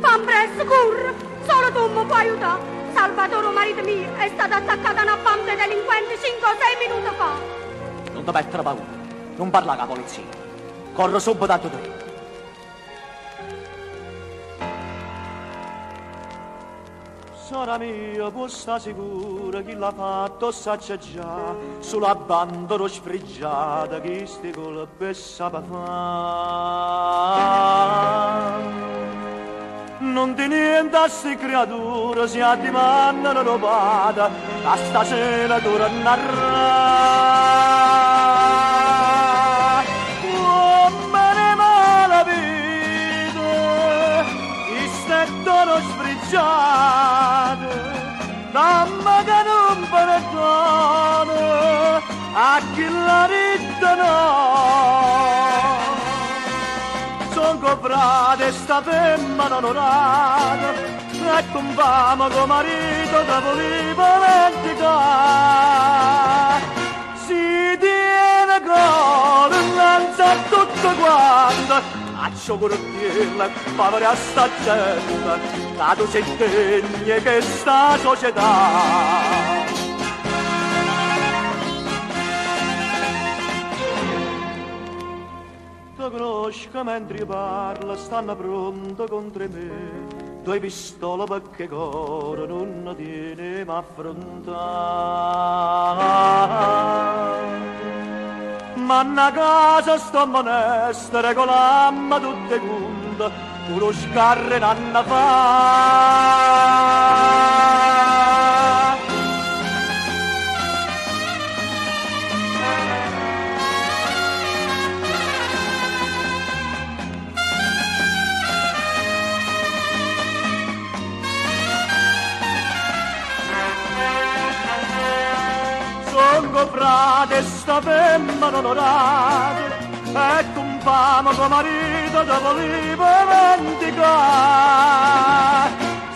Fa ampressa, curre! Solo tu mi puoi aiutare! Salvatore, 'o marito mio, è stato attaccato da una banda 'e delinquenti cinche o sei minuti fa! Nun te mettere paura, nun parlà cu 'a polizia. Corro subito addu te. Sora mia, può sta sicura, chi l'ha fatto 'o saccio già, sulo 'a banda d' 'o sfregiato chisti colpe 'e ssape fa. Nun di' niente a 'sti creature si addimannano d' 'o pate ca stasera turnarrà. Uommene 'e malavita, chist'è toro sfregiato, damme che nun perdona a chi l'ha ditto no. Songo frate 'e sta femmena onorata e tu 'nfame cu 'o marito te vulive vendicà. Si tiene core 'nnanze a tutte quante, caccia 'o curtiello e fa vedè a sta gente ca tu si degna 'e chesta società. Te conosco mentre parlo, stanno pronte contro 'e me, ddoje pistole pecché core nun ne tiene 'e m'affruntà. Manna 'a casa st'ommo onesto, regolammo tutt' 'e cunte, pure 'o sgarro 'e n'anno fa. Songo frate 'e sta femmena onorata e tu 'nfame cu 'o marito te vulive vendicà.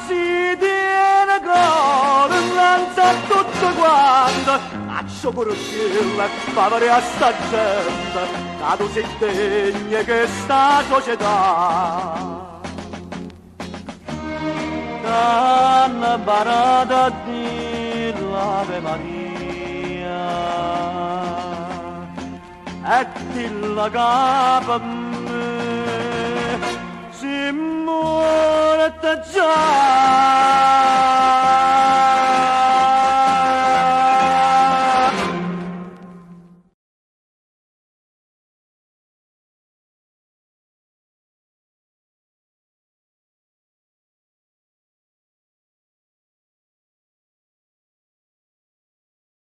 Si tiene core 'nnanze a tutte quante, caccia 'o curtiello e fa vedè a sta gente ca tu si degna 'e chesta società. T'hanno 'mparato a dì l'Ave Maria e dilla ca pe mme si muorto già.